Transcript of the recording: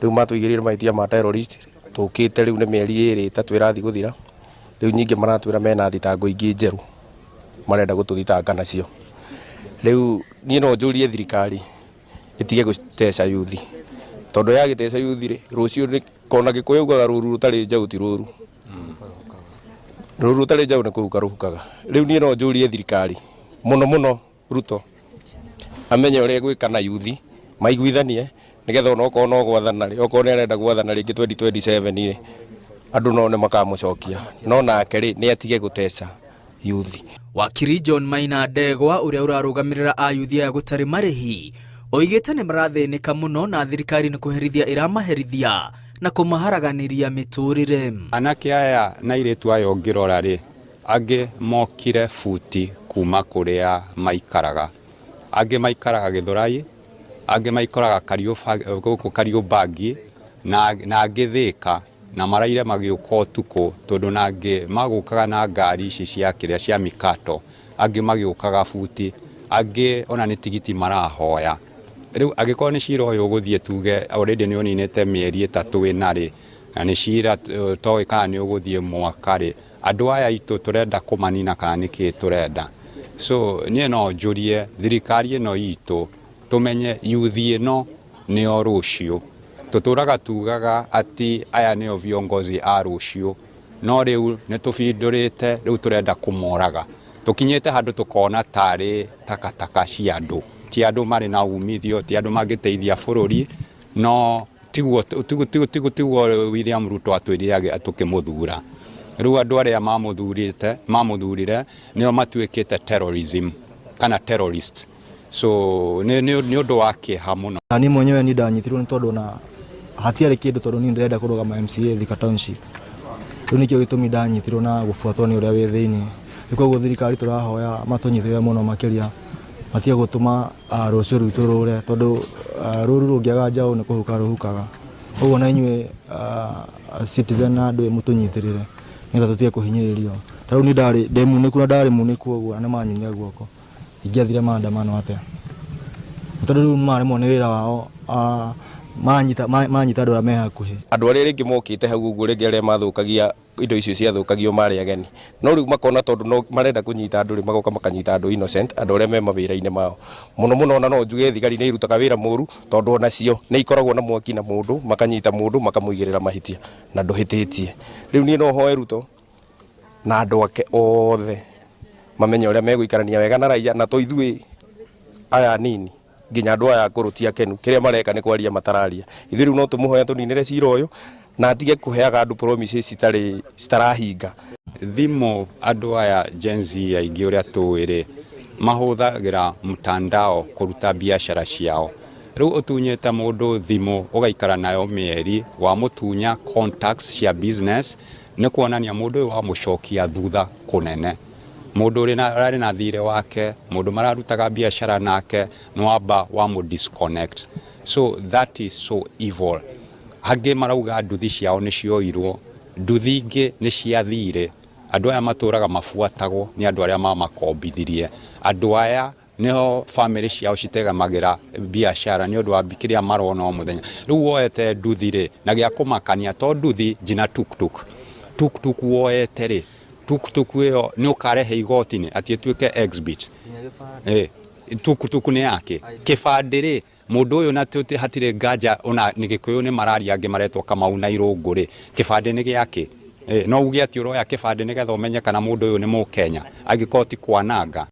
Rĩu matũigĩrĩire mahĩtia ma terrorist, tũkĩte rĩu nĩ mĩeri 2 3 ĩrathiĩ gũthira. Rĩu nyingĩ maratwĩra mena thitango ingĩ njerũ marenda gũtũthitanga nacio. Rĩu niĩ no njũrie thirikari ĩtige gũteca yuthi, tondũ yagĩteca yuthi rĩ, rũciũ nĩ kona Gĩkũyũ ugaga rũru rũtarĩ njaũ ti rũru, rũru rũtarĩ njaũ nĩ kũhuka rũhukaga. Rĩu niĩ no njũrie thirikari, mũno mũno Ruto, amenye ũrĩa egwĩka na yuthi maiguithanie, nĩgetha ona okorwo no gwathana rĩ, okorwo nĩ arenda gwathana rĩngĩ 2027 rĩ, andũ no nĩ makamũcokia, no nake rĩ, nĩ atige gũteca yuthi. Wakiri John Maina Ndegwa, ũrĩa ũrarũgamĩrĩra ayuthi aya gũtarĩ marĩhi, oigĩte nĩ marathĩnĩka mũno na thirikari nĩ kũherithia ĩramaherithia na kũmaharaganĩria mĩtũrĩre. Anake aya na airĩtu aya ũngĩrora rĩ, angĩ mokire buti kuma kũrĩa maikaraga, angĩ maikaraga Gĩthũrai, angĩ maikaraga gũkũ Kariũmbangi na angĩ Thĩka, na maraire magĩũka ũtukũ, tondũ na angĩ magũkaga na ngari ici cia kĩrĩa cia mikato, angĩ magĩũkaga buti, angĩ ona nĩ tigiti marahoya. Rĩu angĩkorwo nĩ cira ũyũ ũgũthiĩ, tuge already nĩ ũninĩte mĩeri 3 ĩna rĩ, na nĩ cira toĩ kana nĩ ũgũthiĩ mwaka rĩ, andũ aya aitũ tũrenda kũmanina kana nĩkĩ tũrenda? So niĩ no njũrie thirikari ĩno itũ, tũmenye yuthi ĩno nĩo rũciũ. Tũtũraga tugaga atĩ aya nĩo viongozi a rũciũ, no rĩu nĩ tũbindũrĩte, rĩu tũrenda kũmoraga. Tũkinyĩte handũ tũkona tarĩ takataka cia andũ, ti andũ marĩ na umithio, ti andũ mangĩteithia bũrũri. No tiguo William Ruto atwĩrire tũkĩmũthura. Rĩu andũ arĩa mamũthurĩte, mamũthurire, nĩo matuĩkĩte terrorism kana terrorist. So nĩ ũndũ wa kĩeha mũno. Niĩ mwenyewe ni ndanyitirwo nĩ tondũ na hatiarĩ kĩndũ, tondũ niĩ ndĩrenda kũrũgama MCA Thika Township. Rĩu nĩkĩo gĩtũmi ndanyitirwo na gũbuatwo nĩ ũrĩa wĩ thĩinĩ. Rĩu koguo thirikari tũrahoya matũnyitĩrĩre mũno makĩria, matige gũtũma rũciũ rwitũ rũre, tondũ rũru rũngĩaga njaũ nĩ kũhuka rũhukaga. Koguo na inyuĩ citizen na andũ mũtũnyitĩrĩre nĩgetha tũtige kũhinyĩrĩrio. Ta rĩu niĩ ndarĩ ndĩ munĩku na ndarĩ munĩku ũguo na nĩ manyunire guoko, ingĩathire maandamano atĩa? Tondũ rĩu maremwo nĩ wĩra wao, manyita andũ arĩa me hakuhĩ. Andũ arĩa rĩngĩ mokĩte hau ũguo, rĩngĩ arĩa mathũkagia indo icio ciathũkagio marĩ ageni, no rĩu makona tondũ no marenda kũnyita andũ rĩ, magoka makanyita andũ innocent, andũ arĩa me mawĩra-inĩ mao mũno mũno. Ona no njuge thigari nĩ irutaga wĩra mũru, tondũ onacio nĩ ikoragwo na mwaki na mũndũ, makanyita mũndũ makamũigĩrĩra mahĩtia na ndũhĩtĩtie. Rĩu niĩ no hoe Ruto na andũ ake othe mamenye ũrĩa megũikarania wega na raia, na to ithuĩ aya anini, nginya andũ aya akũrũ ti akenu kĩrĩa mareka nĩ kwaria matararia. Ithuĩ rĩu no tũmũhoya tũninĩre cira ũyũ na atige kũheaga andũ promises citarĩ citarahinga. Thimũ andũ aya Gen Z aingĩ ũrĩa tũĩ rĩ, mahũthagĩra mtandao kũruta biacara ciao. Rĩu ũtunyĩte mũndũ thimũ ũgaikara nayo mĩeri, wamũtunya contacts cia business, nĩ kuonania mũndũ ũyũ wamũcokia thutha kũnene. Mũndũ ũrĩ na ararĩ na thirĩ wake, mũndũ mararutaga biacara nake, nĩ wamba wamũ disconnect. So that is so evil. Angĩ marauga nduthi ciao nĩ cioirwo, nduthi ingĩ nĩ ciathire. Andũ aya matũraga mabuatagwo nĩ andũ arĩa mamakombithirie. Andũ aya nĩho famĩlĩ ciao citegemagĩra biacara nĩ ũndũ wa kĩrĩa marona o mũthenya. Rĩu woete nduthi rĩ, na gĩa kũmakania to nduthi nginya tuktuk, tuktuk woete rĩ, tuktuk ĩyo nĩ ũkarehe igoti-inĩ atĩ ĩtuĩke exhibit? Tuktuk nĩ yake, kĩbandĩ rĩ, mũndũ ũyũ na hatirĩ nganja ona nĩ Gĩkũyũ nĩ mararia, angĩ maretwo Kamau na Irũngũ rĩ, kĩbandĩ nĩ gĩake? No uge atĩ ũroya kĩbandĩ nĩgetha ũmenye kana mũndũ ũyũ nĩ Mũkenya, angĩkorwo ti kwananga.